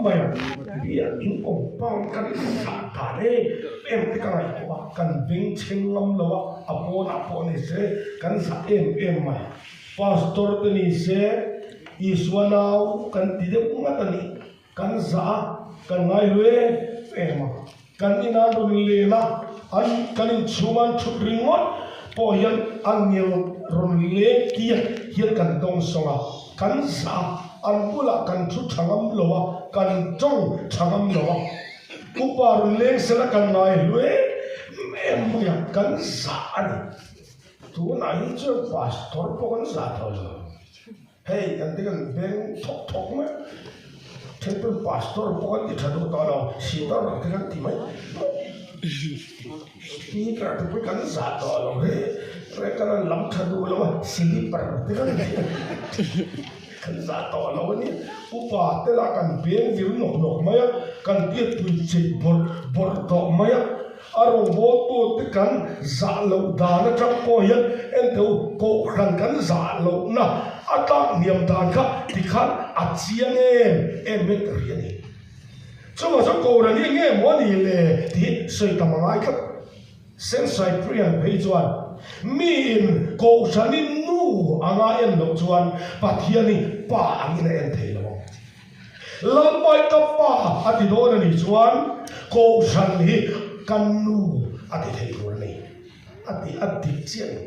mai a, biakinn compound kan zah dan em em te ka ngaihtuah a, kan bengchheng ngam lo a, a pawnah pawh ni se kan zah em em mai. Pastor te ni se Isua nau kan ti deuh ngat a nih. Kan zah a, kan ngai hlu em em a, kan ina rawn len a, an kan inchhung an thut ringawt pawh hian a ngel rawn leng tia hian kan tawng sawng a, kan zah a, an bulah kan thu tha ngam lo a, kan tawng tha ngam lo a, upa rawn leng sela kan ngai hlu em em mai a, kan zah a ni. Tunah hi chuan pastor pawh kan zah tawh lo. Hei kan ti kan beng thawk thawk mai then pawn pastor pawh kan ti tha duh tawh lo sitar te kan ti mai speaker te pawh kan zah tawh lo hei re kan an lam tha duh lo a slipper te kan ti kan zah tawh lo a nia upa te lah kan beng vir nawk nawk mai a kan biak pui chei bawrh bawrh tawh mai a. A rawngbawltute kan zah loh dan atang pawh hian enteu kohhran kan zah lohna a tlak hniam dan kha tikhan a chiang em em hian ka hria a ni. Chuvang chuan kohhran hi enge maw a nih le tih hi sawi tam a ngai tlat. Saint Cyprian phei chuan miin kohhran hi nu anga en loh chuan Pathian hi pa angin a en thei lo ang. Lalpai ka pa a ti dawn a nih chuan Kohhran hi ka nu a ti thei tur a ni a ti a dik chiah a ni.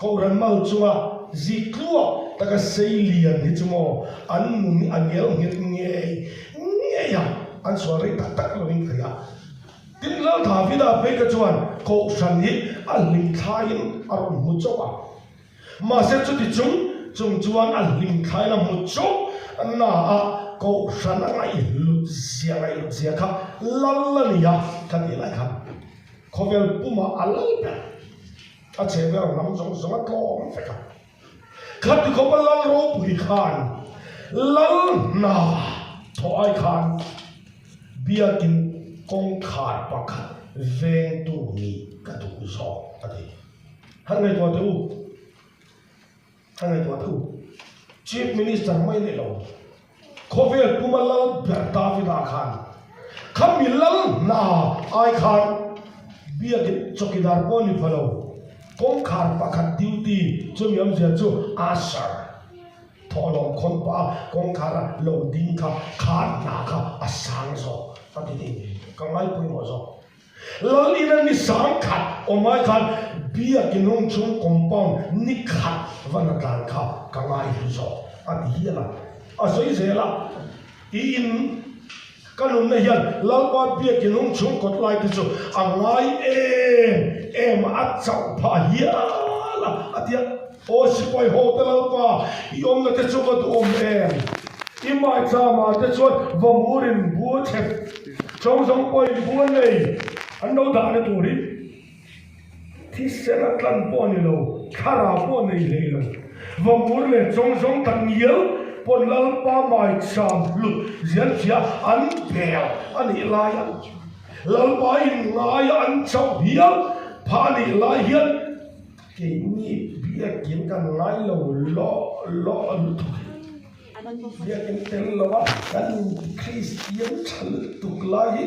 Kohhran mal chunga zik tluak taka sei lian hi chu maw an nun hi a ngel nghet ngei ngei a, an sual rei tak tak lovin ka hria. Tin, Lal Davida phei kha chuan Kohhran hi a hlim thlaiin a rawn hmu chauh a. Mahse chuti chung chung chuan a hlim thlain a hmu chauh na a kohhran a ngaihhlut zia ngaihhlut zia kha lal a ni a ka tih lai khan khawvel pumah a lal ber a chhe vel hnam zawng zawng a tlawm vek a. Khati khawpa lal ropui khan lal hna thawh ai khan biakin kawngkhar pakhat vengtu nih ka duh zawk a ti. Han ngaihtuah teh u, han ngaihtuah teh u. Chief Minister mai leh lo, khawvel puma lal ber Davida khan khami lal hna ai khan biakin chawkidar pawh ni pha lo, kawngkhar pakhat duty chumi awmzia chu usher thawhlawm khawn pah a kawngkhar a lo ding kha kha hna kha a sang zawk a ti tih ka ngaipawimawh zawk. Lal ina ni sangkhat awm ai khan biakin hung chhung compound ni khat van a tlan kha ka ngai hlu zawk a ti hial a. A sawi zel a, I in ka nunna hian Lalpa biakin hung chhung kawt lai te chu a ngai em em a, a chauh phah hial a, a ti a. Aw sipai ho te Lalpa, i awmna te chu va duhawm em? I maichama te chuan vamurin bu a chhep, chawngzawng pawhin bu a nei, an lo dahna tur hi thisen a tlan pawh a ni lo, thlarau pawh a nei hlei lo. Vamur leh chawngzawng tak ngial pawn Lalpa maicham hlut zianchia an bel a nih laia Lalpa inngaia an chauh hial phah a nih lai hian, Keini biakin kan ngai lo lawh lawh lutuk hi. Biakin tel lo a kan in Kristian tha lutuk lai hi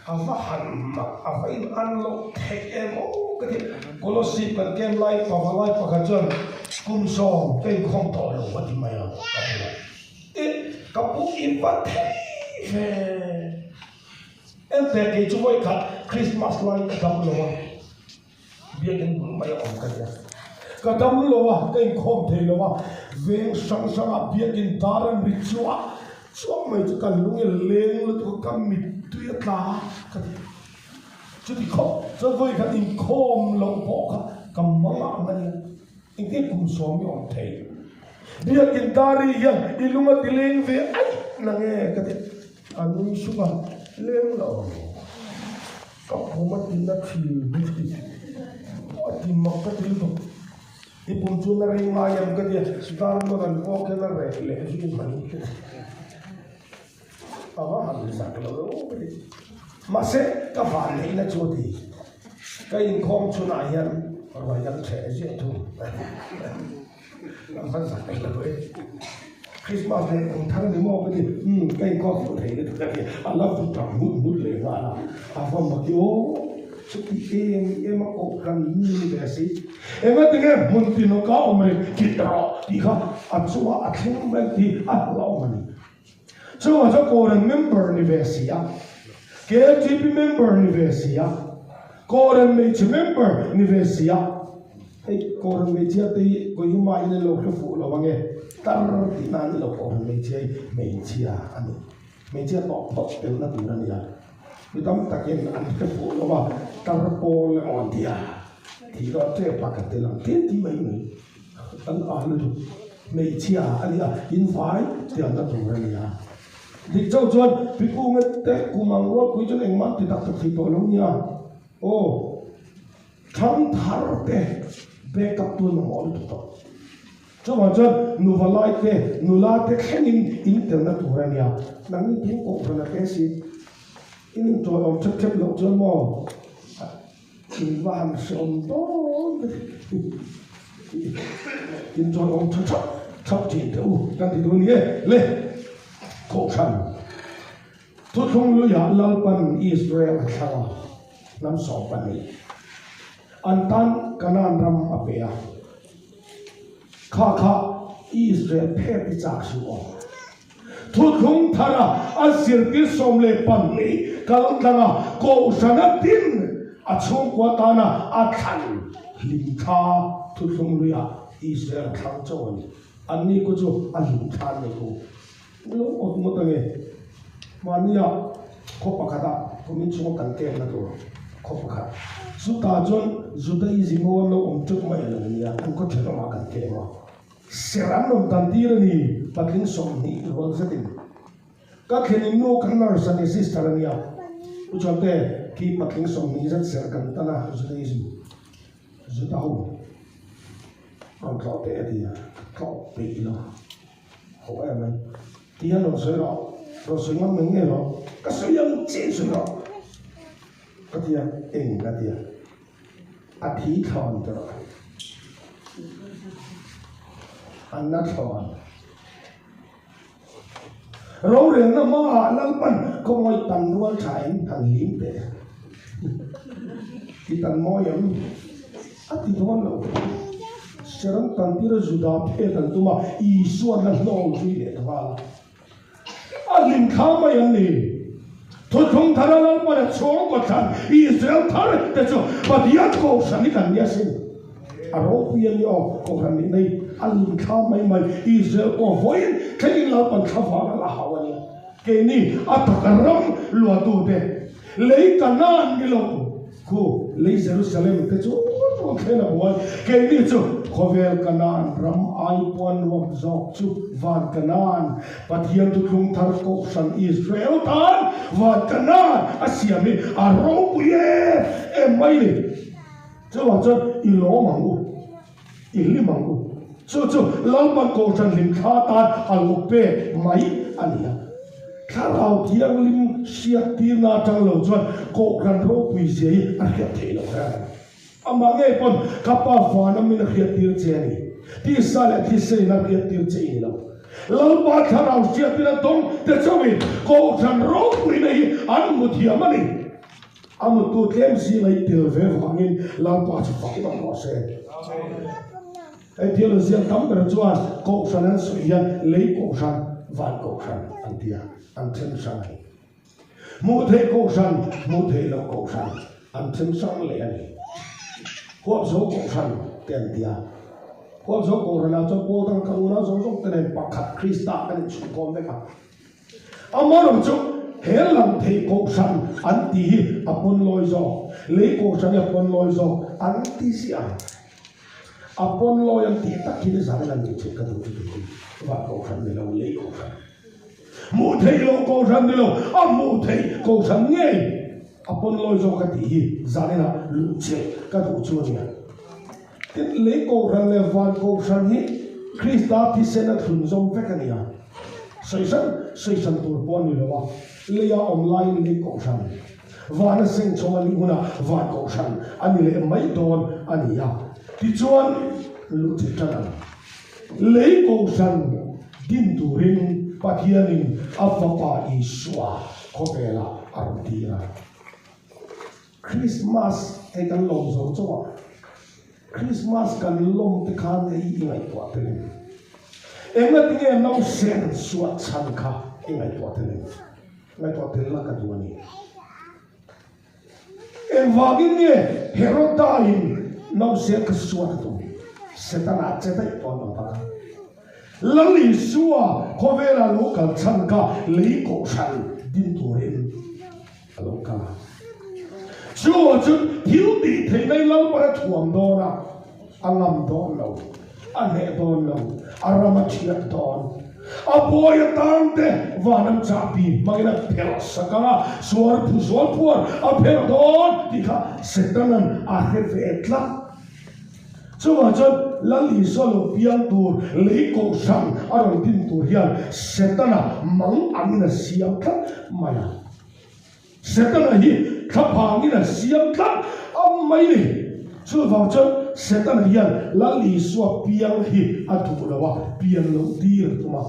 a va han mak a va in an loh theih em aw ka ti. Kolosip kan kem lai pavalai pakhat chuan kum sawm ka inkhawm tawh lo a ti mai a ka pu a. I ka pu i va thei ve. Engte kei chu vawikhat Krismas lai ka dam lo a. Biakin bul mai a awm ka nia. Ka dam lo a, ka inkhawm thei lo a, veng hrang hranga biakin dar an ri chuah chuah mai chu ka lung i leng lutuk a, ka mittui a tla a ka ti. Chuti khawp chuan vawi khat inkhawm loh pawh kha ka mang ang a nia. Engtin kum sawm i awm thei? Biakin dar ri hian i lung a ti leng ve aih na nge ka ti. A nui suk a, leng lo. Ka pum a ti na thin hi a ti mak ka ti lutuk. I pum chu na rei ngai em ka ti a, dar nawn an pawh khian a reh leh zui mai ka ti. A va han zak lo emaw ka ti. Mahse ka vanneihna chu a ti. Ka inkhawm chhunah hian ruai kan ṭheh ziah thung. Ka va zak lo e. Christmas leh kum thar ni maw ka ti, umm ka inkhawm fuh thei lutuk ka ti, a la vut tak nghut nghut leh nghal a, a va mak i aw, chuti em em a kohhran mi ni ve si. Engatinge hmun tinawka awm reng kit rawh tih kha a chungah a thleng mai tih a hlauhawm a ni. Chungah chuan Kohhran member ni ve si a, KTP member ni ve si a, Kohhran hmeichhe member ni ve si a, hei Kohhran hmeichhia te hi Kohima in an lo hre fuh lo ange, tar tihna an ni lo, Kohhran hmeichhia hi hmeichhia a ni, hmeichhia tawh phawt telna tur a ni a, mi tam takin an hre fuh lo a, tar pawl emaw an ti a, thih dawn tep a ka tel ang tlem ti mai mai. An ah lutuk hmeichhia a nia, in vai tiamna tur a nia. Dik chauh chuan Pipu nge te kum ang rualpui chuan engmah ti tak tak thei tawh lo nia. Aw, thlang thar te back up tun mamawh lutuk tawh. Chuvang chuan nuva lai te, nula te thlengin in telna tur a nia. Nangni tin kohhran a te si, in intuai awm thep thep loh chuan maw? In va han hreawm dawn in chawi awm tha thap thap thin teh u kan ti duh a ni e. Le Kohhran Thuthlung luiah Lalpan Israel a thlang a, hnam 12 an tan Kanaan ram a pe a, kha kha Israel phek i chak suh aw. Thuthlung thara a zirtir 12 kal tlanga Kohhrana din a chhungkua tana a thlan hlimthla thuthlung luiah Israel a thlang chauh a ni. Anni ku chu a hlimthla an nei ku. Lo awt ngawt ange. Mahnia khaw pakhatah kumin chhunga kan kekna tur khaw pakhat. Chutah chuan Judaism ho an lo awm teuh mai a lo nia, an khaw thenawmah kan kem a. Ser an rawn tan tir a ni, patling 20 rual zetin. Ka thlenin nu ka nurse a ni, sister a nia. U Chante, khi patling 20 zet ser kan tan a, Judaism, Juda ho rawn tlawh teh a ti a, tlawh peih lo, ho em mai. Ti hian rawn sawi rawh, rawn sawi ngam mai ngei rawh, ka sawi ang chiah in sawi rawh ka ti a, eng a ti a. A thi thlawn tawh a, a na thlawn. Rorelna hmaah Lalpan khawngaih tan rual tha in han hlim teh. Ti tan mawi em? A ti dawn lo. Seram tan tira Juda phet an tum a, Isuan a hlawm zui leh ta nghal a. A hlimthla mai an ni. Thuthlung thara Lalpan a chhungkaw thlan Israel thar te chu Pathian Kohhran hi kan ni asin. A ropui a ni aw, Kohhran nih nei a hlimthla mai mai Israel pawh vawiin thlengin Lalpan thla vang a la hau a nia. Keini a taka ram luatute lei Kanaan ni lo Khu lei Jerusalem te chu rawn thlen a buai. Keini chu khawvel Kanaan ram ai puan nuam zawk chu van Kanaan, Pathian thuthlung thar Kohhran Israel tan van Kanaan a siam hi a ropui em em mai ni. Chuvang chuan i lawm ang u, i hlim ang u. Chu chu Lalpan Kohhran hlimthla tan a lo pek mai a ni a. Thlarau Thianghlim hriattirna atang lo chuan Kohhran ropui zia hi a hriat theih loh reng. Amah ngei pawn ka Pa vana min a hriattir che a ni. Tisa leh thisein a hriattir che i ni lo. Lalpa Thlarau hriattirna dawng te chauhin Kohhran ropuina hi an hmu thiam a ni. A muttu tlem zinga i tel ve vangin Lalpa chu fak tak rawh se. Hei theologian tam ber chuan Kohhran an sawi hian lei Kohhran, van Kohhran an ti a, an then hrang a ni. Hmuh theih Kohhran, hmuh theih loh Kohhran an then hrang leh a ni. Huapzo Kohhran te an ti a. Huapzo Kohhranah chuan pawl dang kan unau zawng zawng te nen pakhat Krista kan inchhungkawm vek a. Amaherawh chu he lam theih kohhran an tih hi a pawn lawi zawk, lei kohhran hi a pawn lawi zawk an ti si ang. A pawn lawi an tih tak hi nizan in an duh theih ka duh chu tih van kohhran ni lo, lei kohhran. Hmuh theih loh kohhran ni lo, a hmuh theih kohhran ngei a pawn lawi zawk a tih hi zan inah luh che ka duh chu a nia. Tin, lei kohhran leh van kohhran hi Krista thisen a thlun zawm vek a ni a. Sawisan sawisan tur pawh a ni lo a, leia awm laiin lei kohhran, vana seng chho a nih hunah van kohhran a ni leh mai dawn a ni a. Tichuan, luh thei tan ang. Lei kohhran. Din turin Pathianin a Fapa Isua khawvelah a rawn tir a. Krismas hei kan lawm zo chauh a, Krismas kan lawm te khan hei i ngaihtuah tel em? Engatinge nausen suah chhan kha i ngaihtuah tel em? Ngaihtuah tel la ka duh a ni. Engvangin nge Heroda-in nausen kha suat a tum? Setana a che daih tawh ang bak a. Lal Isua khawvela lo kal chhan kha lei kohhran din turin a lo kal a. Chu chu thil tih theihna i Lalpan a thuam dawn a, a ngam dawn lo, a hneh dawn lo, a ram a thiat dawn. A bawi atan te vanam chahbi hmangin a phelh sak ang a, suar phu sual phuar a phelh dawn tih kha Setana'n a hre ve tlat. Chuvang chuan Lal Isua lo piang tur lei kohhran a rawn din tur hian Setana mang angin a siam tlat mai a. Setana hi thlaphangin a siam tlat a mai ni. Chuvang chuan Setana hian Lal Isua piang hi a duh lo a, pian loh tir a tum a.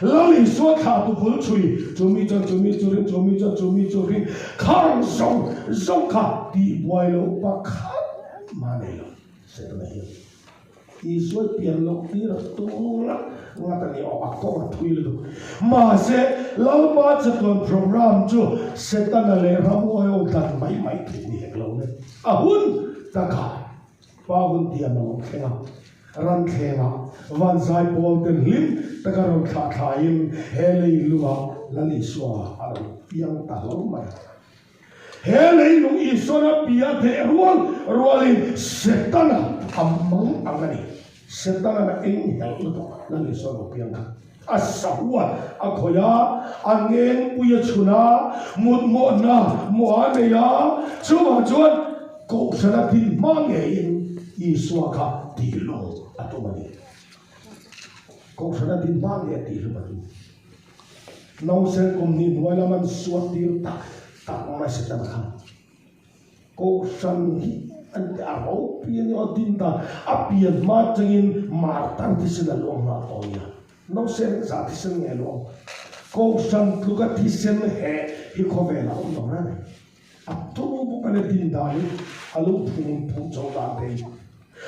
Lal Isua thlah tu bul chhui, chumi chuan chumi chu ring, chumi chuan chumi chu ring, khang zawng zawng kha tihbuai loh pakhat mah nei lo. Setana hian Isua pian loh tir a tum ngat ngat a ni awm, a kawng a thui lutuk. Mahse, Lalpa chatuan program chu Setana leh ramhuai ho dan mai mai theih ni hek lo le. A hun takah Pa hun tiam a lo thleng a, ran thlengah van zaipawl ten hlim taka rawn thlah thlaiin he leilungah Lal Isua a lo piang ta hlauh mai a. He leilung Isuan a pia theh rual rualin Setana a mang ang a ni. Setana'n a eng helh lutuk Lal Isua lo piang kha a sahuat a khawih a, a ngengpui a chhun a, mutmawhna mawh a nei a, chuvang chuan Kohhrana din hma ngeiin Isua kha tihhlum a tum a ni. Kohhrana din hma ngei a tihhlum a tum. Nausen kum hnih hnuai lam an suat tir tak tak mai Setana khan. Kohhran hi an ti a ropui a ni aw din dan a pian hma atangin martar thisen a luang nghal tawh a nia. Nausen zah thisen nge luang? Kohhran tluka thisen heh hi khawvelah a awm lo reng a ni. A turu bawk a ni din dan hi a lo phung phung chho dan thei.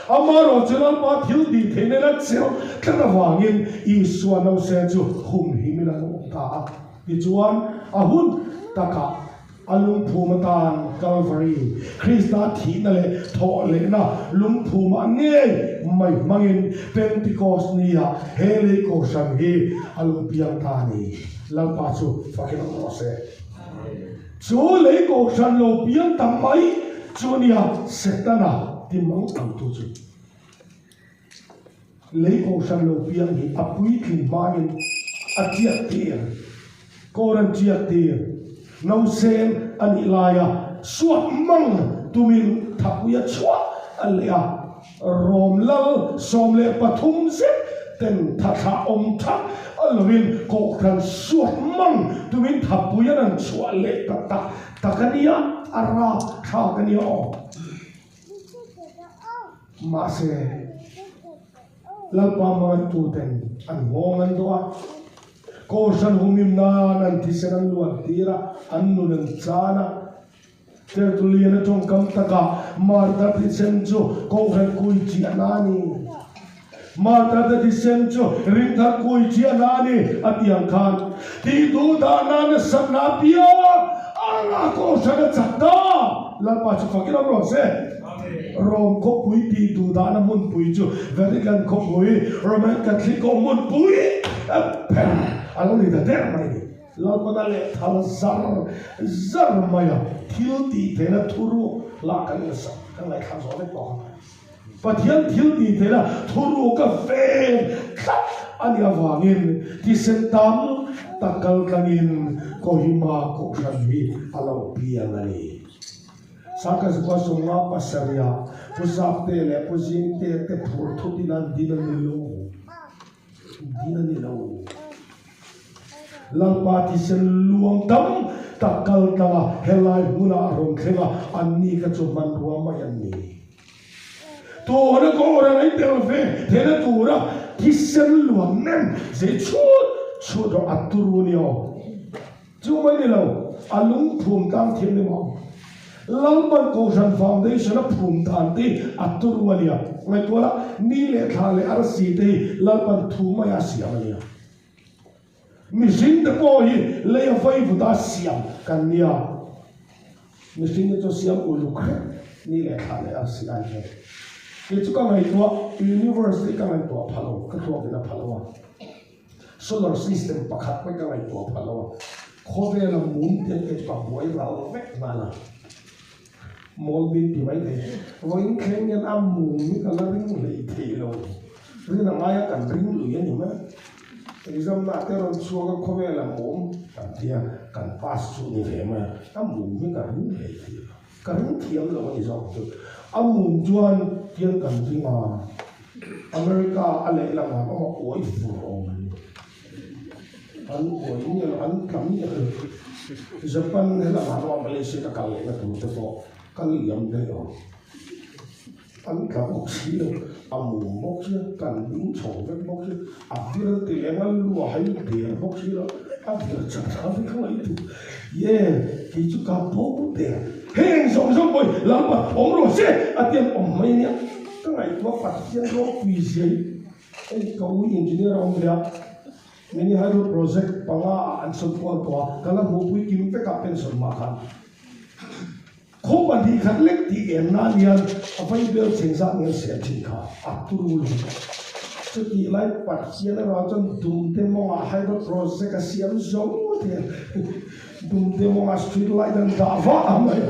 Amaherawhchu Lalpa thil tih theih nen a chelh tlat avangin Isua nausen chu humhim in a lo awm ta a. Tichuan a hun takah a lungphum atan Kalvari, Krista thihna leh thawhlehna lungphumah ngei mai hmangin Pentecost nia he lei kohhran hi a lo piang ta a ni. Lalpa chu fakin awm rawh se. Chu lei kohhran lo piang ta mai chu nia Setana ti mang ang tu chu. Lei kohhran lo piang hi a puitling hmain a chiat tir, kawr an chiat tir, nauseng a nih laia suak mang tumin thapui a chhuah a leh a, Rom lal 13 zet ten thathlah awm thak a lovin kohhran suak mang tumin thapui an han chhuah leh ta tak tak a nia, a rap thlak a nia aw. Mahse, Lalpa hmangaihtu ten an nghawng an dawh a, kohhran humhim nan an thisen an luan tir a, an nun an chan a. Tertullian a tawngkam takah Martha thisen chu Kohhran kui chiahna a ni. Martha te thisen chu ringthar kui chiahna a ni a ti ang khan tihduh dahna nasatna apiang anga Kohhran a chak ta. Lalpa chu fakin awm rawh se. Rome khawpui tihduh dahna hmunpui chu Vatican khawpui, Roman Catholic ho hmunpui ber a lo ni ta der mai a ni. Lalpana leh thal zar zar mai a, thil tih theihna thuruk lah kan ngaihsak, kan ngaihthlak zawh vek tawh a. Pathian thil tih theihna thuruk a ven tlat a nih avangin thisen tam tak kal tlangin Kohima Kohhran hi a lo piang a ni. Sangkazukua Sunga pasarih Pu Zapte leh Pu Zingte te phur thutin an din a ni lo. Din a ni lo. Lalpa thisen luang tam tak kal tlang a, helai hmunah a rawn thleng a, anni kha chu hmanrua mai an ni. Tuna kawra an tel ve theihna tura thisen luan nem zei chhut chhut rawh a turu nia aw. Chu mai ni lo, a lung phum tlang thiam ni maw? Lalpan Kohhran Foundation a phum dan te hi a turu a nia. Ngaihtuah la, ni leh thla leh arsi te hi Lalpan thu maia a siam a nia. Mihring te pawh hi lei a vaivut a siam kan nia. Mihring te chu siam uluk hrep ni leh thla leh arsi ai hian. Kei chu ka ngaihtuah, universe te hi ka ngaihtuah pha lo, ka thluak in a pha lo a. Solar system pakhat pawh hi ka ngaihtuah pha lo a, khawvela mum te kei chu ka buai ral vek nghal a. Mawl min ti mai thei. Vawiin thleng hian a mum hi ka la ring hlei thei lo. Rin a ngaia kan ring lui a ni mai. Exam na te rawn chhuak a khawvela mum kan tia kan pass chu ni ve mai a, a mum hi ka ring hlei thei lo. Ka ring thiam lo a ni zawk chu. A mum chuan tiang kan ring a, America a lehlamah an awm a uai fur awm an ni. An uai nge lo, an tla miah lo. Japan helamah an awm a, Malaysia ka kal lehna tur te pawh ka liam daih awm. An tla bawk si lo, a mum bawk sia, kan ding chho vek bawk sia, a vir an ti leng a, lu a hai der bawk si lo, a vir chak chak vek a ngaih duh. Ye, kei chu ka bo der. Heng zawng zawng pawh hi Lalpa awm rawh se a ti an awm mai ania. Ka ngaihtuah Pathian ropui zia hi hei ka ui engineer a awm ve a, mini hydro project panga ah an sawn kual tawh a, ka la hmuhpui kim vek a pension mah khan. Khaw 2 khat lek tih em nan hian a vaibel cheng zat nge siam thin kha a turu lo. Chutih lai Pathian erawh chuan dumte mawngah hydro project a siam zo thei a, dumte mawngah street light an dah vah a mai.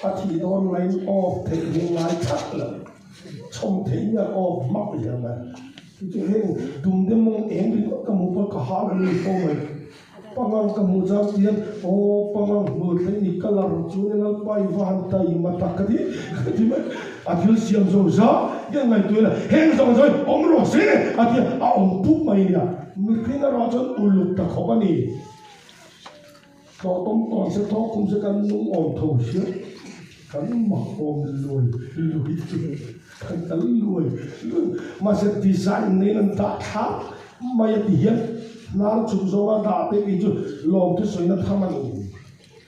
A thih dawn laiin off theih hi ngai that lo, chhawm theih hian off hmak hian mai. Chu heng dumte mawng eng ringawt ka hmuh pawh ka hal a ni fo mai. Pangang ka hmuh chang tian aw pangang hmuh thleng ni ka lar chu ni lalpa i va han taima tak ka ti ka ti mai a thil siam zo za hian ngaihtuah ila heng zawng zawng hi awm rawh se a ti a a awm pup mai nia mihring erawh chuan uluk ta khawp a ni tlawhtawm tawn se thawk khum se kan nung awm tho sia kan mak awm luai luai chu kan kal luai luai mahse design nen an dah thlak mai a ti hian hnar chhuk zawnga dah te kei chu lawm chu sawina tham a ni.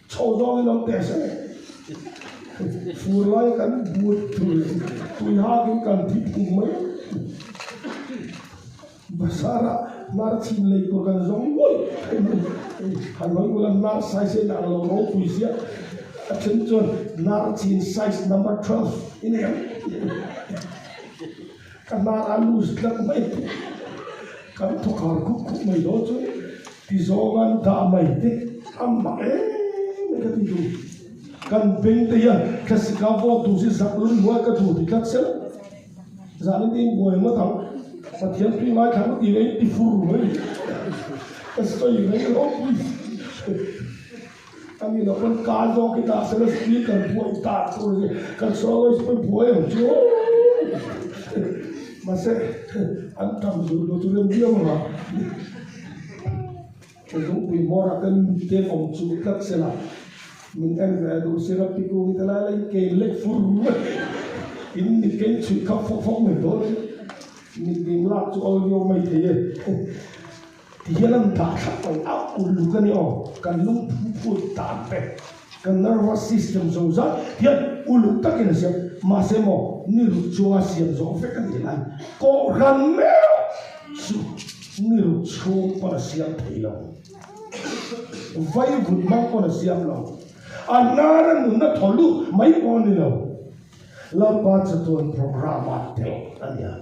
Chho zawngin awm teh se. Fur lai kan but tui tui hakin kan thi phung mai. Bazar-ah hnar chhin lei tur kan zawng ngawih han hawi ula hnar size a inang lo ropui sia a then chuan hnar chhin size number 12 i nei ang. Ka hnar a loose tlat mai kan thawkhar khup khup mai dawn chu ti zawng an dah mai te a mah em mai ka ti duh. Kan beng te hian thlasika vote duh si zak lun hnuai ka duh ti tlat sela zan in in buai ngawt ang Pathian tui ngaithla ngawt tih leh in ti fur mai ka sawi mai ropui. A ni lo pawn ka zawk hi dah sela speaker buai ta tur hi kan soloist pawn buai ang chu mahse an tam duh duh chu rem viau ang a ka zungpui hmawrah ten miten awm chu tlat sela min en ve duh sela piku hi ti lai lai ke lek fur mai in mit keng chhuih khap fawk fawk mai dawn mit ding lak chu awl viau mai thei e. Ti hian an dah thlap mai a, uluk a ni aw, kan lungphu phut dan te, kan nervous system zo zat hian uluk takin a siam, mahse maw ni ruk chunga siam zawh vek a nih lai Kohhran meuh chu ni ruk chhung pawn a siam thei lo, vaivut hmang pawn a siam lo, a nara nunna thaw lut mai pawh a ni lo, Lalpa chatuan programme ah tel a ni a.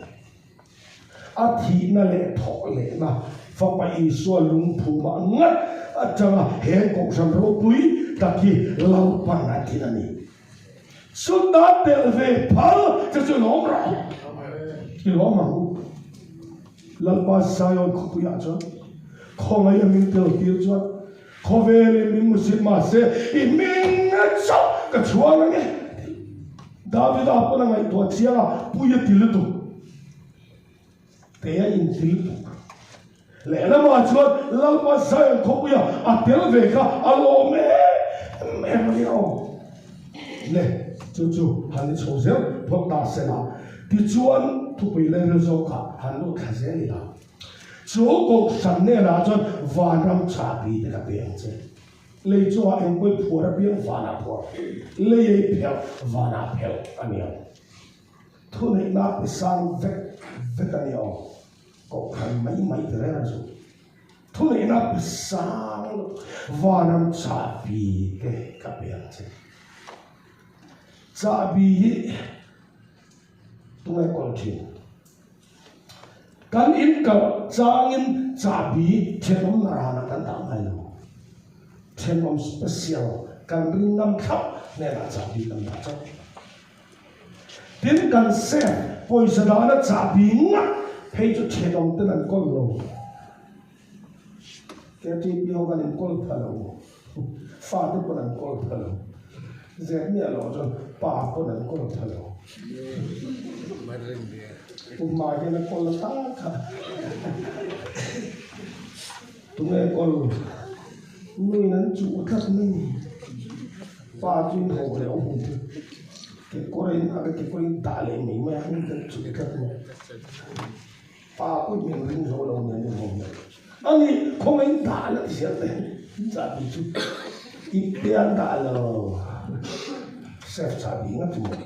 A thihna leh thawh lehna Fapa Isua lungphumah ngat atanga he Kohhran ropui tak hi Lalpan a din a ni. Chutah tel ve phal che chu lawm rawh. I lawm ang u. Lalpa Zion khawpuiah chuan khawngaih a min tel tir chuan khawvelin min hmusit mahse i hming chauh ka chhuang ang e. Davida pawn a ngaihtuah chiang a, pui a ti lutuk. Te a inti lutuk. Lehlamah chuan Lalpa Zion khawpuia a tel ve kha a lawm em em a nia aw. Le, chu chu han ni chho zel phawt ta se la. Tichuan. thupui lairil zawk kha han lut thla zel ila. Chu kohhran hnenah chuan vanram chahbi te ka pe ang che. Lei chungah engkawi phuar apiang vanah phuar, lei ei phelh vanah phelh a ni ang. Thuneihna pe sang vek vek a ni ang. Kohhran mai mai ti reng a chu. Thuneihna pe sang lutuk vanram chahbi te ka pe ang che. Chahbi hi tunge kawl thin? Kan inkalh changin chahbi thenawm naranah kan dah ngai lo. Thenawm special kan ring ngam thlap hnenah chahbi kan dah chauh. Tin, kan safe pawisa dahna chahbi ngat phei chu thenawm ten an kawl lo. KTP ho kan inkawl pha lo, fate pawn an kawl pha lo, zep miah loh chuan pa pawn an kawl pha lo. Pu Hma hian a kawl ta kha. Tunge kawl? Nuin an chuh tlat mai ni. Pa chu in haw leh awm chu. Kekawrin a kekawrin dah leh mai mai a, an chuh tlat mai. Pa pawh min ring zo lo nen in hawm lo. A nih khawngaih dah la ti zel teh chahbi chu i pe an dah lo. Chef chahbi ngat chu maw?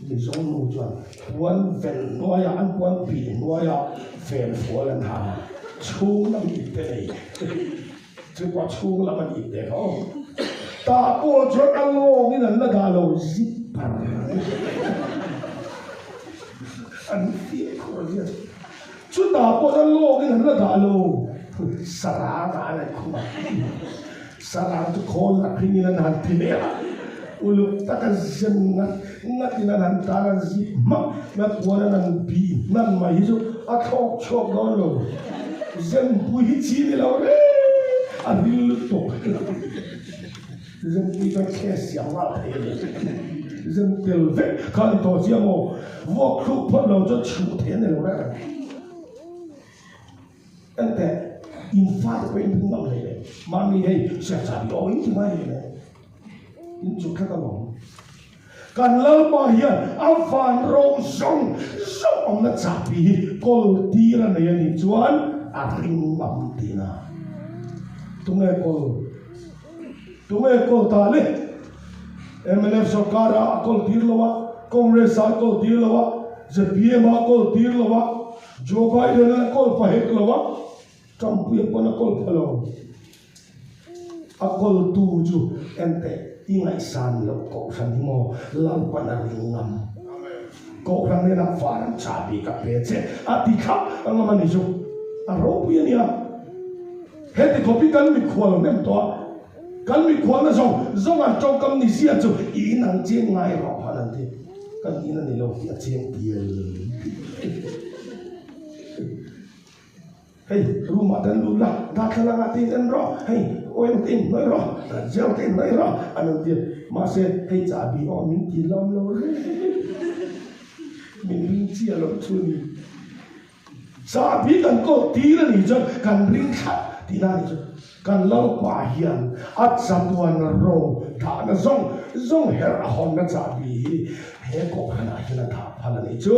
Mizo nu chuan puan vel hnuaiah an puan bih hnuaiah vel fual an ha a, chhung lam ip te nei. Chu pawh chhung lam an ip te kha aw. Tah pawh chuan a lawngin an la dah lo zipper. An fiah khawr a nia. Chutah pawh chuan lawkin an la dah lo. Sarang ah an han khum a. Sarang chu khawl la hringin an han ti leh a. Uluk taka zen ngat ngatin an han tan a, zip hmak mai a puan an han bih hnan mai hi chu a thlawk chhuak dawn lo. Zen pui hi chi ni lo reng a ril lutuk. Zen pui chuan khe siam nghal thei a ni. Zen tel vek kha a ni tawh chiang aw. Vuak thluk phawt lo chuan chhuh thei a ni lo reng ang. Enteh, in fate pawh in ring ngam hlei le. Mahni hei siam chah bik aw in ti mai hlei le. In chu tlat alawm. Kan Lalpa hian a van ro zawng zawng awmna chahpi hi kawl tir a nei a nih chuan a ring ngam tihna. Tunge kawl? Tunge kawl ta le? Mnf sorkar ah a kawl tir lo a, Congress ah a kawl tir lo a, zpm ah a kawl tir lo a, Joe Biden a kawl pha hek lo a, Trump puia pawn a kawl pha lo. A kawltu chu enteh i ngaihsan loh kohhran hi maw Lalpan a ring ngam. Kohhran hnenah van an chahbi ka pe che a ti thlap a ngam a ni chu. A ropui a nia. Heti khawp hi kan mikhual hnem tawh a, kan mikhualna zawng zawng an tawngkam ni zia chu i in ang chiang ngai rawh han an ti. Kan in a ni lo tih a chiang pial. Hei room ah kan lut la, darthlalang ah te in en rawh, hei oil te in hnawih rawh, gel te in hnawih rawh an rawn ti a, mahse hei chahbi aw min ti hlawm lo reng min ring chiah loh chu a ni. Chahbi kan kawl tir a nih chuan kan ring thlap tihna a nih chu. Kan Lalpa hian a chatuan ro dahna zawng zawng herh a hawnna chahbi hi he kohhran ah hian a dah phal a nih chu.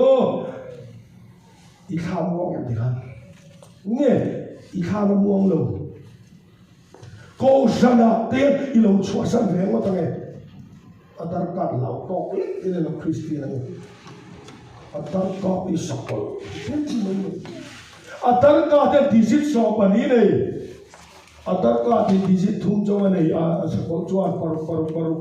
I thla muang em ti khan? Nge i thla la muang lo? Kohhranah te i lo chhuahsan ve ngawt ange. Aadhar card lau tawk lek in ilo Kristian ange. Aadhar card i sakawlh ṭhen ṭhin mai mai. Aadhar card hian digit 14 nei. Aadhar card hi digit thum chauh a nei a, a sakawlh chuan paruk paruk paruk.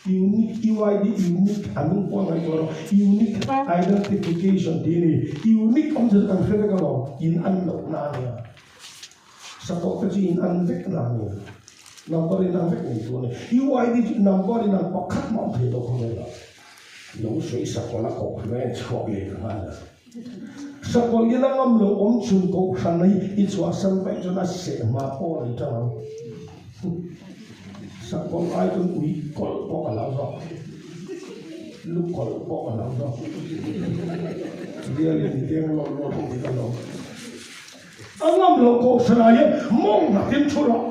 Unique, UID, Unique an nung pawh a ngaihtuah lo. Unique Identification tih a ni. Unique awmzia chu kan hre vek alawm, in an lohna a nia. Sakawh te chu in an vekna a nia. Number in ang vek nei tur a ni. UID chu number in ang pakhat mah awm thei lo khawvelah. Lo sawi sakawlh a kohhran a en chhuak leh ta nghal a. Sakawlh ila ngam lo awm chhun kohhran hi i chhuahsan vaih chuan a seh hma pawh a nei tang ang. Sakawlh ai chuan ui kawlh pawh a lo zawk. Lu kawlh pawh a lo zawk. Rialin deng lawt lawt a ni ka lo. A ngam lo kohhran ah hian mawng nakin thu rawh.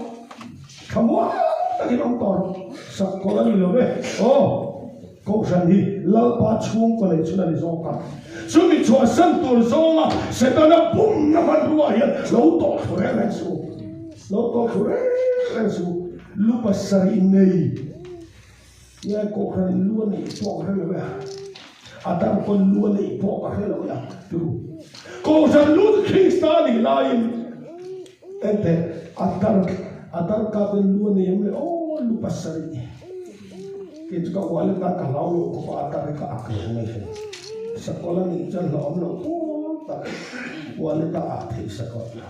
Thlamuang takin awm tawh rawh. Sakawlh a ni lo ve. Aw. Kohhran hi Lalpa chhungkaw nei chhun a ni zawk a. Chumi chhuahsan tur zawnga Setana pumna hmanrua hian lo tawh thlu reng reng suh u. Lo tawh thlu reng reng suh u. Lu pasarih nei nge Kohhran in lu a neih pawh ka hre lo e a. A dang pawn lu a neih pawh ka hre lo e a. Turu. Kohhran lu chu Krista a nih laiin Enteh, a dar a dar kap in lu a nei em le aw lu pasarih. Kei chu ka wallet tan ka hlau lo khawp a, a dar hi ka ak lo mai hei. Sakawlh a nih chuan hlauhawm loh pawl tak wallet a ak theih sakawlh.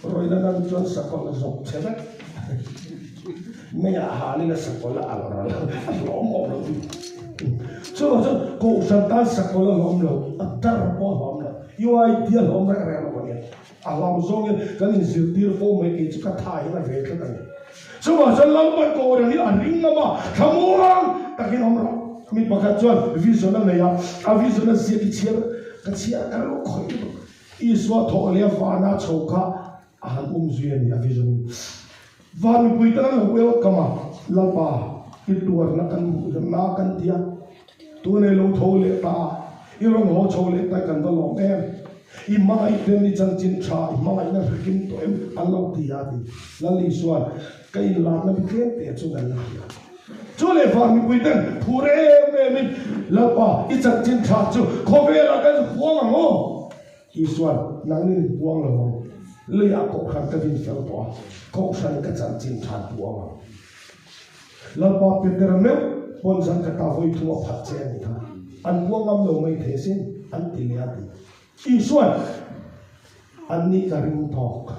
Rawina nan chuan sakawlh a zawk che vek. Meiah halin a sakawlh a alh ral a hlauhawm awm loh bik. Chuvang chuan kohhran tan sakawlh a hlauhawm lo, a dar pawh a hlauhawm lo. UIT a hlawm reng reng lo a nia. A hlauh zawngin kan inzirtir fo mai kei chu ka tha hian a ve tlat a ni. Chuvang chuan Lalpan Kohhran hi a ring ngam a, thlamuang takin awm rawh. Mi pakhat chuan vision a nei a, a vision a ziak i chhiar ka chhiar ka lo khawih lutuk. Isua thawh leh a vana chho kha a han um zui a ni a vision in. Van mipui tan an lo welcome a, Lalpa i tuarna kan hmuh hian na kan ti a. Tunei lo tho leh ta a, i rawn haw chho leh ta kan va lawm em? I hmangaih ten i chanchin tha, i hmangaihna hrekim tawh em? An lo ti a ti. Lal Isuan, Ka inlarna mi tlem te chu nan la hria. Chu leh vang mipui ten phur em em in, Lalpa, i chanchin tha chu khawvelah kan huang ang aw? Isuan, Nangnin in puang lo ang. Leiah kohhran ka din fel tawh a, kohhran ka chanchin tha an puang ang. Lalpa Peter meuh pawn zan ka ta vawi thum a phat che a nih kha. An puang ngam lo mai thei sin, an ti leh a ti. Isuan, An nih ka ring tawk.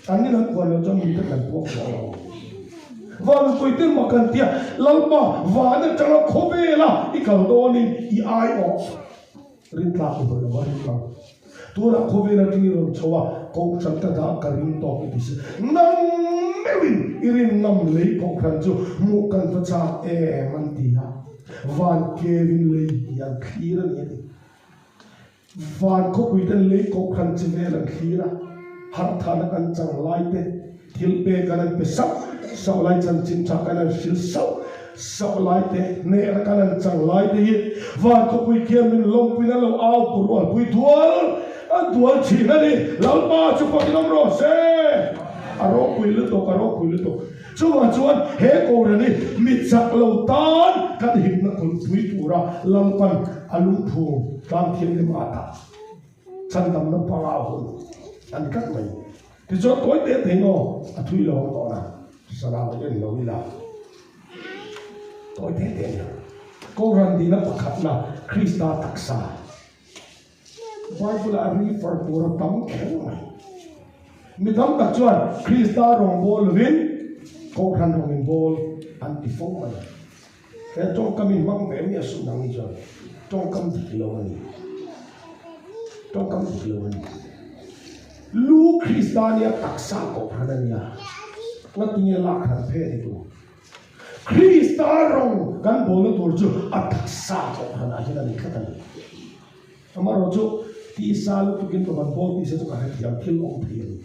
An nin an puan loh chuan mite kan puang tawh lo. Vanpui te mak an tia, Lalpa, van atanga khawvela i kal dawnin i aiawh. Rintlak i hawi lo a ring lo. Tunah khawvel atang i rawn chho a, Kohhran ka dah ka ring tawk i ti si. Nang meuhin i rin ngam lei Kohhran chu hmuh kan va chak em an ti a. Van kevin lei hi an thlir a ni a ti. Van khawpui ten lei Kohhran chi vel an thlir a, harhthahna kan chang lai te, thil pek an an pe sauh sauh lai, chanchin tha kan an hrilh sauh sauh lai te, hnehna kan an chang lai te hi van khawpui khian min lawmpuiin an lo au pu rualpui dual a dual thin a ni. Lalpa chu fakin awm rawh se! A ropui lutuk, a ropui lutuk. Chuvang chuan he Kohhran hi mi chak lo tan kan himna kulhpui tura Lalpan a lungphum tlang thianghlim a dah chhandamna panga hun a ni tlat mai. Tichuan tawi te te in aw a thui lo ang tawh na, sarah lo en lo ila tawi te te nia. Kohhran dina pakhatna Krista taksa Bible ah refer tur a tam kher mai. Mi tam tak chuan Krista rawngbâwl lovin Kohhran rawng inbâwl an ti fo mai. He tawngkam in hmang ve miah suh nang ni chuan tawngkam dik lo a ni. Tawngkam dik lo a ni. Lu Krista nia taksa Kohhran a nia. Ngatinge lak hran phe ni tu. Krista rawng kan bawlna tur chu a taksa Kohhran ah hian a ni tlat a ni. Amaherawh chu tisa lutukin ka van bawl tih se chu ka hrethiam thil awm thei a ni.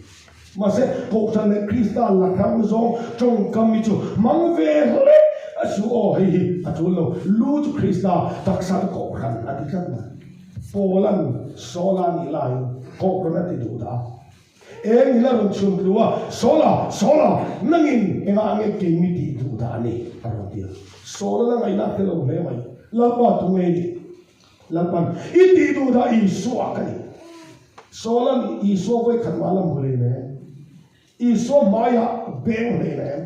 Mahse, Kohhran leh Krista la hrang zawng tawngkam hi chu hmang ve hle a su aw, hei hi a tul lo. Lu chu Krista, taksa chu Kohhran a ti tlat mai. Paula'n Saula nih laiin Kohhran a ti duh dah a. Eng ila rawn chhun tlu a, Saula, Saula, nangin engah nge keimi tih duh dah a ni? a rawn ti a. Saula la ngaihna a tel lo hle mai. Lalpa tu nge i nih? Lalpan, I tih duh dah Isua ka ni. Saula'n Isua vawi khat mah la hmu hlei nem. Isua hmaiah beng hlei nem.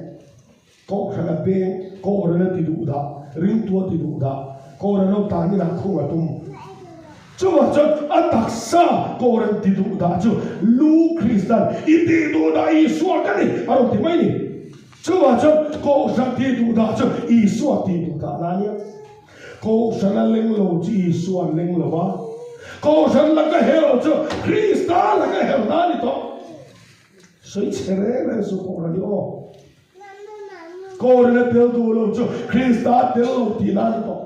Kohhran a beng, Kohhran a ti duh dah, ringtu a ti duh dah, Kohhran ho tan inah khung a tum. Chuvang chuan a taksa Kohhran ti duh dah chu Lu Krista'n I tih duh dah Isua ka ni a rawn ti mai ni. Chuvang chuan Kohhran ti duh dah chu Isua ti duh dah na nia. Kohhran a leng lo chu Isua an leng lo va, Kohhran laka hel chu Krista laka hel na a ni tawh. Sawi chhe reng reng suh Kohhran hi aw. Kohhran a tel duh lo chu Krista a tel lo tihna a ni tawh.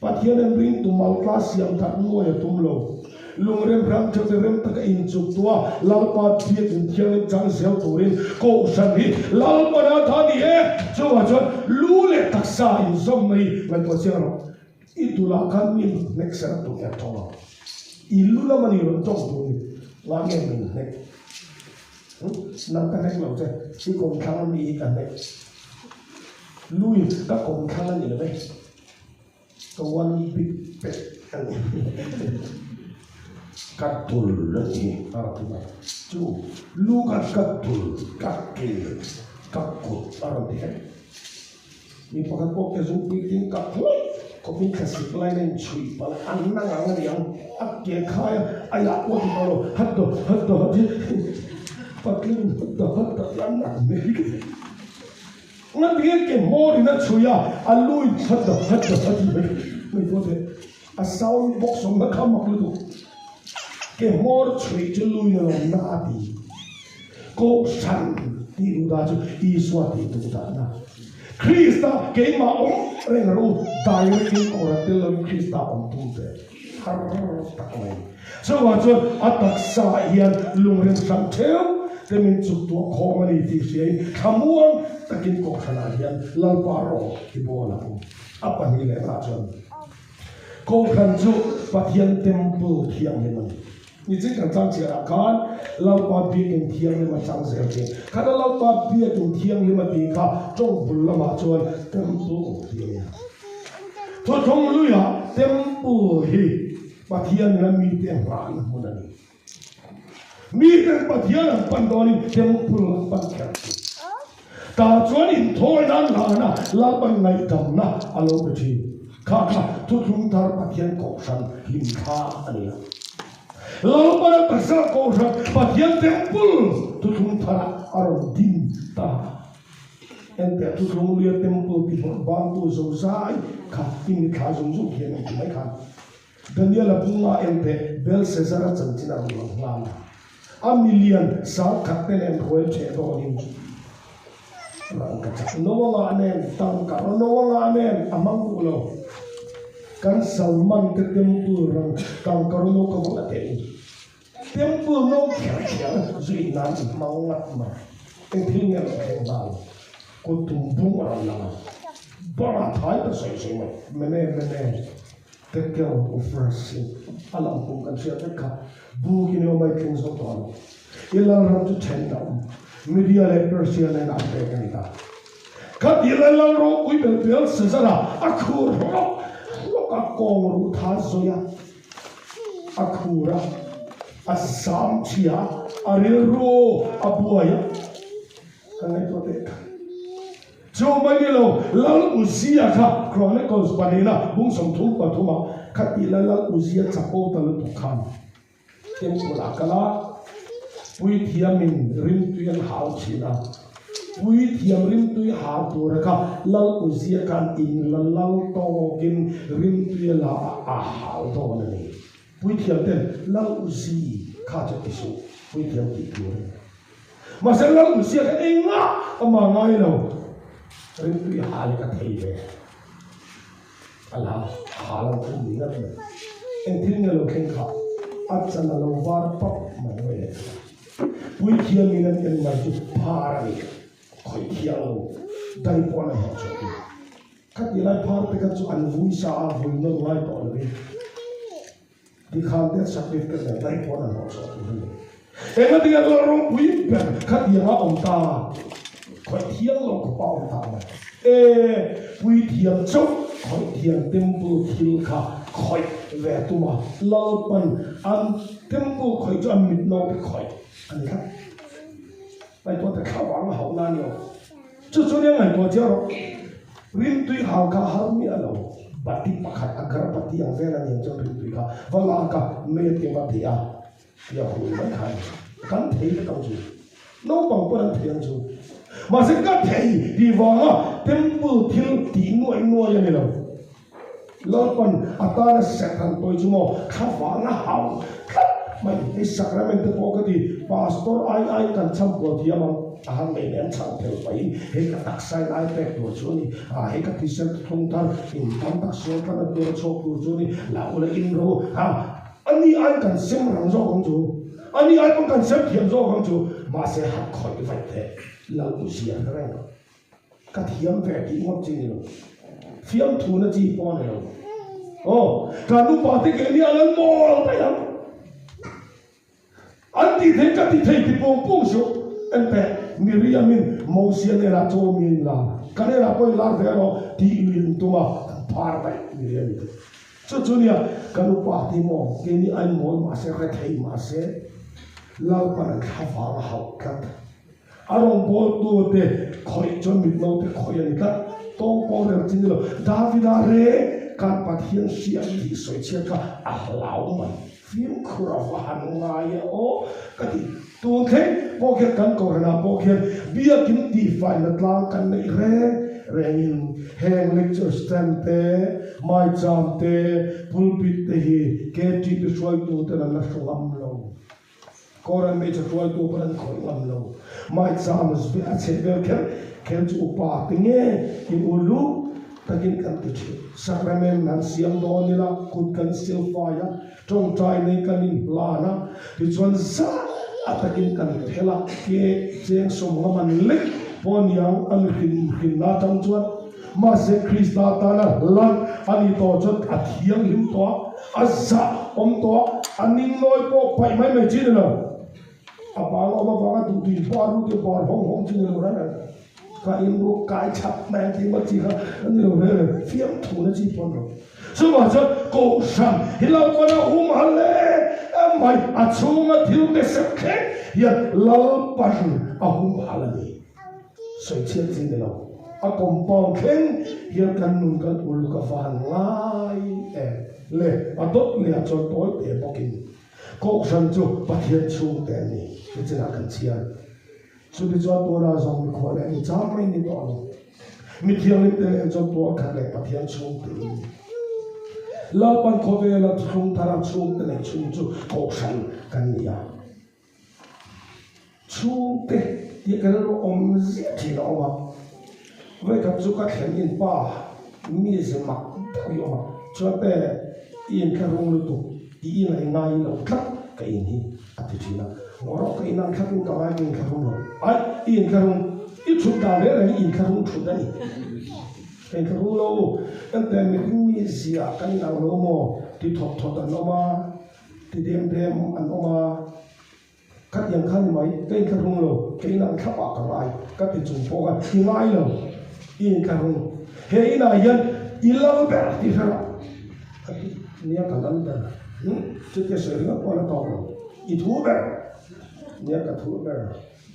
Pathian en ring tu maltla siam that nuai a tum lo. Lungrem ram theuh te rem taka inchuk tua Lalpa biakin thianghlim chang zel turin Kohhran hi Lalpa ral tha ni e. Chuvang chuan lu leh taksa inzawm mai ngaihtuah chiang rawh. I dulah khan mi hnek ser a tum em tawng ang. I lu lam a ni rawn tawng tur ni. Nga nge min hnek? Nang ka hnek lo che. I kawmthlang a mi hi ka hnek. Lui ka kawmthlang a ni lo ve. Ka one big pet a ni. Ka dul a ni a rawn ti mai. Chu lu khan ka dul, ka ke, ka kut a rawn ti vek. Mi pakhat pawh ke zungpui tin ka hlawih khawpin thlasik lain a inchhuih palh a, an nang ang a ni ang. A ke khai a, a yah pawh a ti tawh lo, hat daw hat daw a ti. Patling hat daw hat daw ti a nat hmel ka ti. Ngatinge ke hmawr in a chhui a, a lu in hat daw hat daw a ti mai mai pawh te. A sound box awmna kha mak lutuk. Ke hmawr chhui chu lu in a lawm na a ti. Kohhran tih duh dah chu Isua tih duh dahna. Krista keimah awm reng ro direct in kawr a tel loin Krista awm tum ve har tak mai. Chuvang chuan a taksa ah hian lungrem hrang theuh te min chuk tuah khawm a ni tih hriain thlamuang takin kohhran ah hian Lalpa rawh i bawl ang. A pahnih lehna ah chuan kohhran chu Pathian temple thianghlim a ni. Nichin kan chang chhiarah khan Lalpa biakin thianghlim a chang zel thin. Khata Lalpa biakin thianghlim a tih kha tawng bul lamah chuan temple tih a ni a. Thuthlung luiah temple hi Pathian ina mite nghahna hmun a ni. Miten Pathian an pan dawnin temple an pan kher thin. Tah chuan inthawi nan hlana Lalpan ngaihdamna a lo pe thin. Kha kha thuthlung thar Pathian Kohhran hlimthla a ni a. Lalpan a taksa Kohhran Pathian Temple thuthlung tharah a rawn din ta. Enteh thuthlung luia Temple ti bawrh bantu zozai kha i mithla zung zung hian an ti mai khan. Daniel-a bunga enteh Belshazzar-a chanchin a rawn lang nghal a. A milian sangkhat te nen ruai ṭheh dawnin rang ka chak. Noa ngah nen tangka Noa ngah nen a hmang duh lo. Kan Salman te temple rang tangka no ka vawlh a teh u. Temple no kher kher zui nan i hmang ngat mai. Eng thil nge a rawn thleng nghal? Kut tum bung a rawn lang a. Bangah thai ta sawi sawi mai. Mene mene. Tekel Upharsin a lang kum kan hriat vek kha buk in awm a i tling zo tawh lo. I lalram chu then a awm. Media leh Persia nen an pek a ni ta. Kha ti lai lal ropui bel bel Caesar a a khur hlawk hlawk a kawng ruh tha zawi a, a khur a, a zam chhia a, a rilru a buai a. Ka ngaihtuah teh kha. Chu mai ni lo, Lal Uzia kha Chronicles pahnihna bung 33 ah kha tih la Lal Uzia chapo ta lutuk khan temple ah kal a, puithiamin rimtui an hau thin a, puithiam rimtui hau tura kha Lal Uzia khan in la lal tawkin rimtui a la a, a hau dawn a ni. Puithiam ten Lal Uzi kha chu ti suh, puithiam tih tur a ni. Mahse Lal Uzia kha engah amah ngai lo, ringtui hal hi ka thei ve. A la hal ang thung ni ngat mai. Eng thil nge lo thleng kha a chan a lo var pap mai mai le. Puithiam in an en mai chu phar a ni, khawih thiang lo, dai pawh an herh chhuah tur. Kha ti lai phar te kha chu an vui sa a, vui nawn ngai tawh lovin tikhan te certificate leh dai pawn an hlawh chhuah tur a ni. Engati a lal ropui ber khatiang a awm ta, khawih thiang lo khawp a awm ta mai. E, puithiam chauh khawih thiam temple thil kha khawih ve tum a, Lalpan an temple khawih chu an mit naute khawih a ni tlat. Ngaihtuah te thla vang a hauh na a ni lo. Chu chu nia ngaihtuah chiah rawh. Rimtui hal kha har miah lo. Bati pakhat a gar bati ang vel a ni ang chuan rimtui kha va lak a, mei a ti va thei a, tia hui mai kha a ni. Kan thei vek ang chu. Naupang pawn an thei ang chu. Mahse ka thei tih vanga temple thil tih nuaih nuaih a ni lo. Lalpan a tana Satan tawi chu maw thla vang a hau tlat mai. Hei sacrament te pawh ka ti, Pastor ai ai kan cham kual thiam ang, a han nei leh an chhang thel pahin hei ka taksa in ai pek tur chu a ni, ah hei ka thisen thung thar in tam tak sual tlat a tur a chhuak tur chu a ni, la ula in ro ha. Ani ai kan sem rang zawk ang chu, ani ai pawh kan sem thiam zawk ang chu, mahse han khawih vaih teh lal u zia reng. Ka thiam ve tih ngawt chi ni lo, fiamthu na chi pawh a ni lo. Aw, kan upa te ke nia lan mawl daih ang. An ti thei ka ti thei ti pung pung suh. Enteh, Miriamin Mosia hnenah chaw mi a inlar, ka hnenah pawh inlar ve rawh tih lui an tum a, an phar daih Miriami chu. Chu chu nia, kan upa ti maw, keini ain mawl mahse, rethei mahse, Lalpan an thla vang a hauh tlat. A rawngbawltu te khawih chuan mitno te khawih a ni tlat. Tawng pawh rel chi ni lo. Davida re kan Pathian hriat tih sawi chhiat kha a hlau mai. Fimkhur a va han ngai e aw ka ti. Tun thleng pawh khian kan Kohhranah pawh khian biakin tihfaina tlang kan neih reng rengin heng lecture stand te, maicham te, pulpit te hi KTP hruaituten an la hru ngam lo. Koran hmeichhe hruaitu pawn an khawih ngam lo. Maicham zve a chheh vel kher kher chu upa te nge i ulu takin kan ti thin. Sacrament han siam dawn ila kut kan sil fai a, tawngtai nei kan inhlan a, tichuan zah takin kan phel a, ke cheng sawm ngam an lek pawh aniang a mihrin hrinna atang chuan. Mahse Krista tana hlan a ni tawh chuan a thianghlim tawh a, a zah awm tawh a, a ning nawi pawh paih mai mai chi ni lo. A bang awm avanga duhtui bar ru te bar hawng hawng chi ni lo reng reng. Ka in ruk kai chhap mai ang tih ngawt chi kha a ni lo reng reng, fiamthu na chi pawh a ni lo. Chuvang chuan Kohhran hi Lalpana hum hal em mai, a chhunga thil te sep thleng hian Lalpan a hum hal a ni. Sawi chhiat chi ni lo. A compound thleng hian kan nun kan uluk a van ngai em le a dawt leh ah chuan tawi te bawkin Kohhran chu Pathian chhungte an ni ti chinah kan chhiar. Chuti chuan tunah zawng mikhual leh mi chang mai ni tawh lo. Mi thianghlim te leh chuan tual khat leh Pathian chhungte in ni. Lalpan khawvela thuthlung thara chhungte leh chhung chu Kohhran kan ni a. Chhungte tih ka rilru awm ziah thin a awm a, vawikhat chu ka thlen in pa mi ze mak deuh hi a awm a, chuan te i inthlahrung lutuk i in a i ngai lo tlat ka in hi a ti thin a, ngaw rawh ka in ang thlap in ka ngai ka inthlahrung lo, aih i inthlahrung i thut dan reng reng hi inthlahrung thut a ni, ka inthlahrung lo enteh mihring mizia kan inang lo maw ti thawt thawt an awm a. Ti dem dem an awm a, khatiang kha ni mai, ka inthlahrung lo, ka inang thlap ah ka ngai, ka ti chung pawh khan i ngai lo, i inthlahrung, he inah hian i lal ber ti hre rawh, a ti, nia ka lal ber, hm, chutia sawi ringawt pawh a la tawk lo, i thu ber, nia ka thu ber,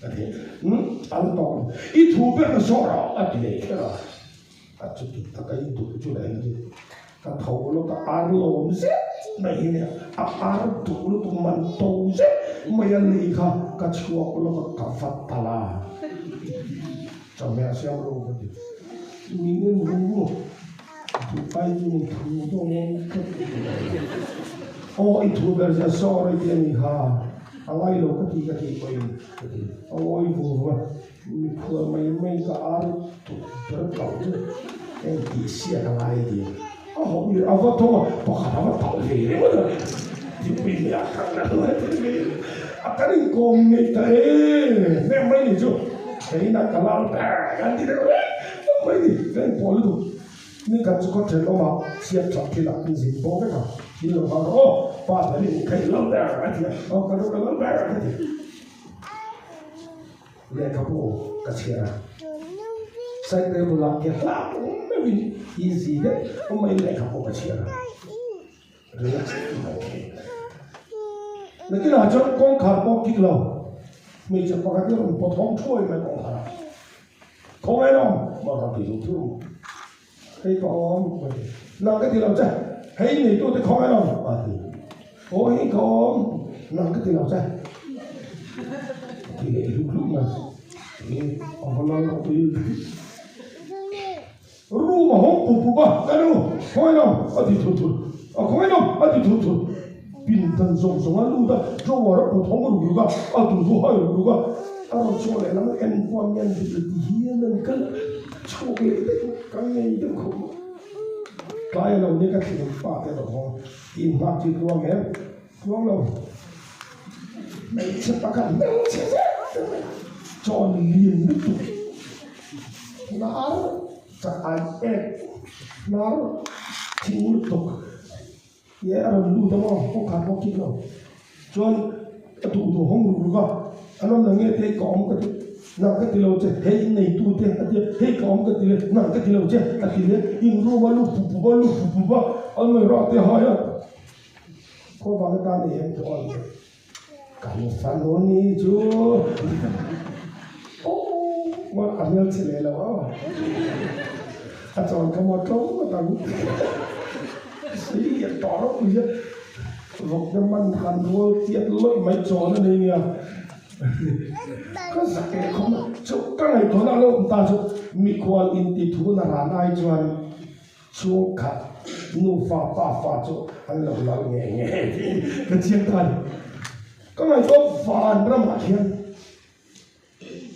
ka ti, hm, a la tawk lo, i thu ber na zawh rawh, a ti leh kher a. A chuti taka i duh chu leh engtin ka tho lawk a, ar lawm zet mai hi nia, a ar duh lutuk man to zet mai a lei kha ka chhuak lawk a, ka vat ta la, chawhmeh a siam lo ka ti, min en vung vung a, duh ai chu min thu dawn ka ti, aw i thu ber zia sorry ti a ni kha, a ngai lo ka ti ka tih pawhin ka ti, a ngawi vung vung a. Mikhual mai mai ka ar tuk ber tauh chu eng tih siak a ngai a ti. A hawh i a va thawng a, pakhat a va tauh ve ringawt a, thingpui hmeh a kal na hnuai thei mai a kan inkawm ngei ta e, hmeh mai ni chu hei na ka lal ber kan ti deuh reng mai ni, ka inpawh lutuk. Ni khat chu khaw thenawm ah chhiat that thil ah an zin bo vek a, thil lo hal rawh aw, pa ber in ka in lal ber a ti a, aw ka nu ka lal ber ka ti. Lehkhabu ka chhiar a, side table ah ke hlak meuhin easy deuh awmaiin lehkhabu ka chhiar a, relax deuh mai thei. Nakinah chuan kawngkhar pawh kik lo, hmeichhe pakhat hi a rawn pawt hawng thuai mai kawngkhar ah, Khawngaih rawng maw rawn ti duh thung, hei ka awm ka ti, nang ka ti lo che, hei neitute khawngaih rawng a ti, aw hei ka awm, nang ka ti lo che, a ti leh hluk hluk mai, a va lal lo pui room a hawng pup pup a, ka nu khawngaih rawng a ti thut thut, a khawngaih rawng a ti thut thut, pindan zawng zawng a lut a, drawer a pawt hawng ruk ruk a, a duh chu hai ruk ruk a. A rawn chhuak leh lam en pawh an ngen dik ti hian an kal chhuak leh daih ka ngei deuh khawp mai. Tlai a lo ni ka thlen pa te lo hawng in nghak chi tluang em? Tluang lo. Hmeichhe pakhat hmelchhe zet zet mai chawn lian lutuk hnar chak ai ek hnar thing lutuk ye a rawn lut a maw kawngkhar pawh kik lo chuan a duh duh hawng ruk ruk a an awm na nge te ka awm ka ti nang ka ti lo che hei in neitu te a ti a hei ka awm ka ti le nang ka ti lo che a ti le in room a lu pup pup a lu pup pup a an ngaih rah te hai a. Khaw vang atan ei em tawh ang kan fanu ni chu aww a hmel chhe leh lo a a chawn ka maw tlawm ngawt ang sei lian tawh reuh mai a vawk te man han rual chiat lawih mai chawn a nei nia ka zak leh khawp mai chu ka ngaihtuahna a lo awm ta chu mikhual intithu na ran ai chuan. Chhungkhat nufa pa fa chu an lo lal nge nge tiin ka chiang ta a ni. Ka ngaihtuah van ramah hian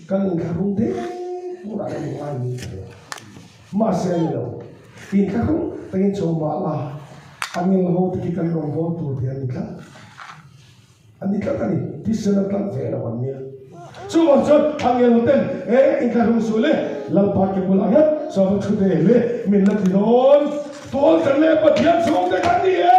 kan inthlahrung dek turah kan inngai ni thei a, mahse a ni lo. Inthlahrung takin chho mah la, a ngel ho te khi kan rawngbâwl tur te an ni tlat. An ni tlat a ni, thisen a tlat ve lo an nia. Chuvang chuan angel ten e inthlahrung suh le, Lalpa ke bulah ngat chuan va thu ve le, min la ti dawn. Tual kan leh Pathian chhungte kan ni e!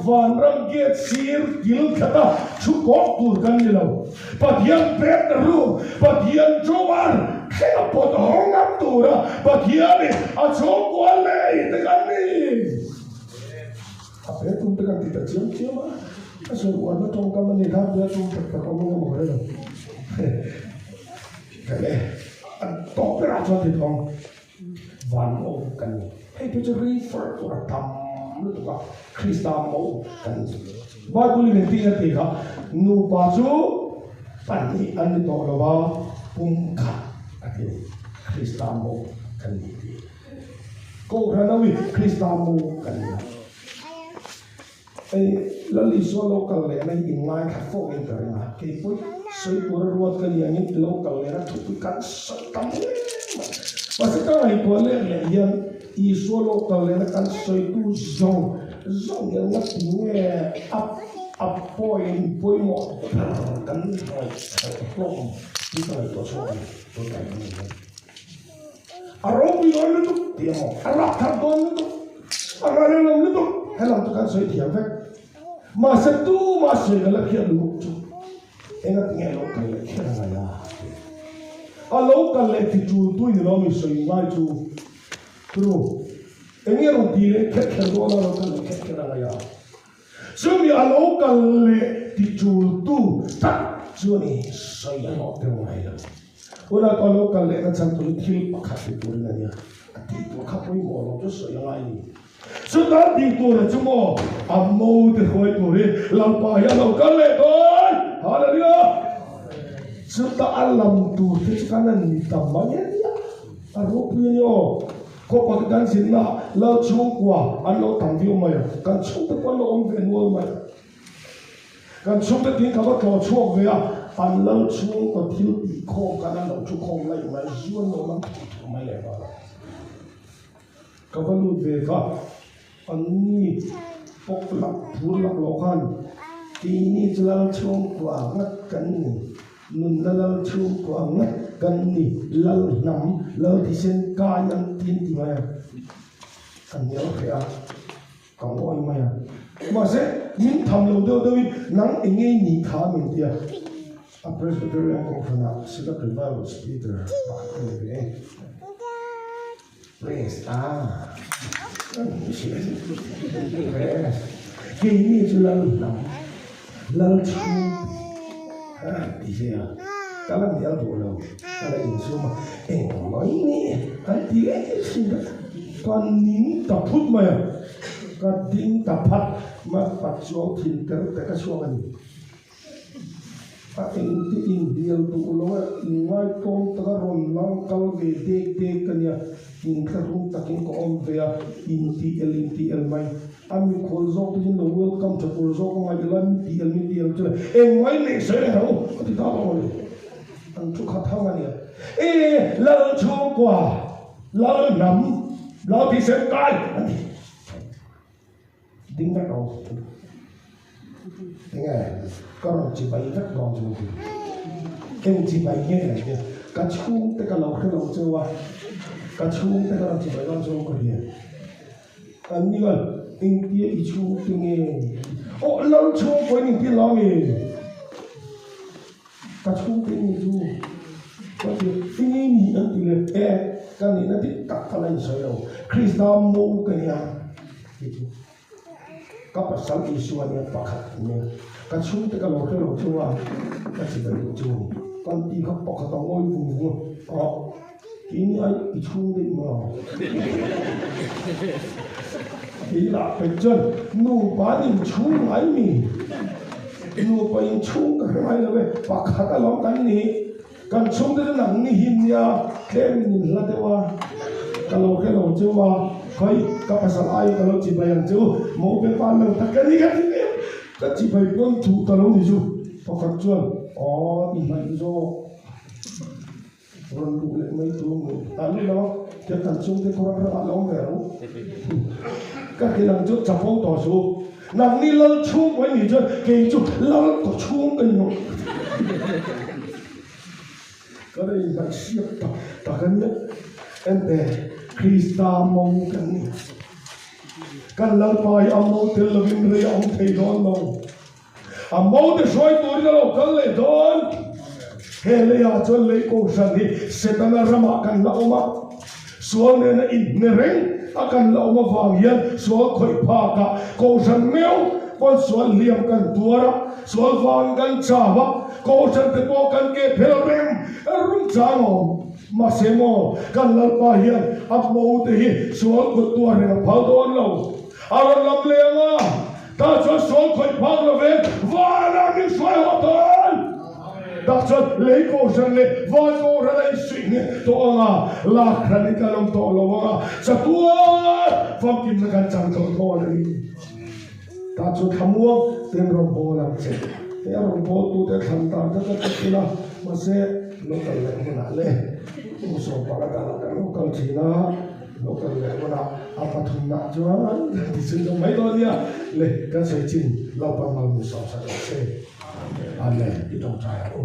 Vanram gate sir kil khata thu kawk tur kan ni lo. Pathian bedroom, Pathian drawer thleng a pawt hawng ngam tura Pathianin a chhungkual leh te kan ni. A pe tum te kan ti ta chiam chiam a, a sawi uarna tawngkam a ni kha tia tum tak tak awm emaw ka hre lo. Ka le, a tawp berah chuan ti thawng van mo kan ni. Hei te chu refer tur a tam lutuk a, Krista mo kan ni. Bible in engtin a ti kha, nupa chu pahnih an ni tawh lo va, pumkhat a ti a ni, Krista mo kan ni tih. Kohhran ho hi Krista mu kan ni a. Hei Lal Isua lo kal lehna hi in ngaithla fawk in ka ring a, kei pawh sawi tura ruat ka ni angin lo kal lehna thupui kan sawi tam hle mai. Mahse ka ngaihtuah leh leh hian Isua lo kal lehna kan sawitu zawng zawng hian ngati nge a a point pawimawh ber kan ngaihthla hlawm tih ka ngaihtuah chhuak a ni tunlai kan ni hian. A ropui dawn lutuk tih emaw, a rak thar dawn lutuk, a ralelawm lutuk, helam chu kan sawi thiam vek. Mahse tumah sawi ka la khiat luh chu engati nge lo kal leh kher ngai a tih. A lo kal leh ti tul tu ni lo mi sawi ngai chu turu enge rawn ti leh kher kher dawn a lo kal leh kher kher a ngai a. Chumi a lo kal leh ti tul tu tak chu a ni sawi a hlawh deuh ngai lo. Hunah pawh a lo kal lehna chhan tur hi thil pakhat ti turin a nia, a tih tur kha pawimawh lo chu sawi a ngai ni. Chuta tih tur chu maw a mo te hruai turin Lalpa hi a lo kal leh dawn. Hallelujah! Chuta a lam tur te chu kan han ni tam mang e nia, a ropui a ni aw. Khawpa te kan zinna Lal chhungkua an lo tam viau mai a, kan chhungte pawh an lo awm ve nual mai a. Kan chhungte tin ka va tlawh chhuak ve a, an lal chhungkaw thil tih khawm khan an lo thu khawm laih mai, zu an lo lam thur thur mai leh nghal a. Ka va lut ve kha, an ni pawk lak phur lak loh khan keini chu lal chhungkua ngat kan ni, nunna lal chhungkua ngat kan ni, lal hnam, lal thisen kai an ti an ti mai a, ka hnial hreh a. Ka ngawi mai a. Mahse, min tham lo deuh deuhin nang eng nge i nih kha min ti a. A Presbyterian Kohhranah Synod Revival Speaker pakhat ka ni ve e. Praise a. Praise. Keini chu Lal hnam, Lal chhung ti ve a. Ka la hnial duh lo, ka la insum a. Eng mai ni an ti leh thin ka. Ka ning ta phut mai a, ka ding ta phat mai a, Patchuang thin ter te ka chhuak a ni. A engte inhnial duh lo a, inngaitawm taka rawn lang kal ve dek dek ka nia, inthlahrung takin ka awm ve a, inti el inti el mai. A mikhual zawk te hian lo welcome tha tur zawk a ngaih ila, mi ti el mi ti el chu le, engmai neih sawi reng rawh u, ka ti ta lo a ni. An thu khat hang a nia. E Lal chhungkua! Lal hnam, Lal thisen kai an ti. Ding vek ang. Enge ka rawn chibai vek dawn chu ni. Eng chibai nge kan tia ka chhungte ka lo hre lo cheu a, ka chhungte ka rawn chibai dawn chu ka hria. An ni khan engtia i chhungte nge? Aw lal chhungkaw in inti lo mi? Ka chhungte ni chu ka ti enge ni an ti le e ka nihna dik tak ka la insawi lo Krista mo ka nia ti chu ka pasal Isua nia pakhat nia ka chhungte ka lo hre lo chu a ka chibai duh chu ni kan ti kha pakhat a ngawi vung vung a keini ai i chhung daih maw Kei lah pek chuan nupa an inchhung ngai mi? Nupa inchhung ka hre ngai lo e, pakhat alawm kan ni. Kan chhungte chu nang ni hi nia, tlem in inhla deuh a, ka lo hre lo cheu a, khawi ka pasal aiin ka lo chibai ang che u, mo pe pa lo tak ka ni ka ti mai a, ka chibai pawn thuh ta lo ni chu. Pakhat chuan, Aw, i hnaih zawk. Rawn luh leh mai tur ni. A lu lo a, tiang kan chhungte kawr ang rangah la awm ve ro. Ka ti lang chu chapo tawh suh. Nangni lal chhung pawh i nih chuan kei chu lal kaw chhung ka ni lo. Ka la inhnaih siak tak tak a nia. Ente, Krista mo kan ni. Kan Lalpa hi a mo tel lovin rei a awm thei dawn lo. A mote hruai turin a lo kal leh dawn. He leiah chuan lei kohhran hi Setana ramah kan la awm a, sual nena inhne reng a kan la awm avang hian sual khawih phakah kohhran meuh pawn sual hliam kan tuar a, sual vang kan chau a, kohhran te pawh kan ke phel rem rum chang a awm. Mahse maw, kan Lalpa hian a mote hi sual kut tuar reng a phal dawn lo. A rawn lam leh ang a. Tah chuan sual khawih phak lo ve, vanah min hruai haw dawn. Tah chuan lei kohhran leh van kohhran a insuih nghet tawh ang a, lak hran in kan awm tawh lo ang a, chatuan famkimna kan chang tawh dawn a ni. Tah chuan thlamuang ten rawn bawl ang che. Hei a rawn bawl tute thlan tan te ka ti ila, mahse local leh hmunah le kum sawmpanga danah kan lo kal thin a. Lo kal leh hunah a pathumnah chuan ti chhun zawm mai dawn nia le kan sawi chin Lalpan mal min sawm sak ang che. Amen. I tawngtai ang u.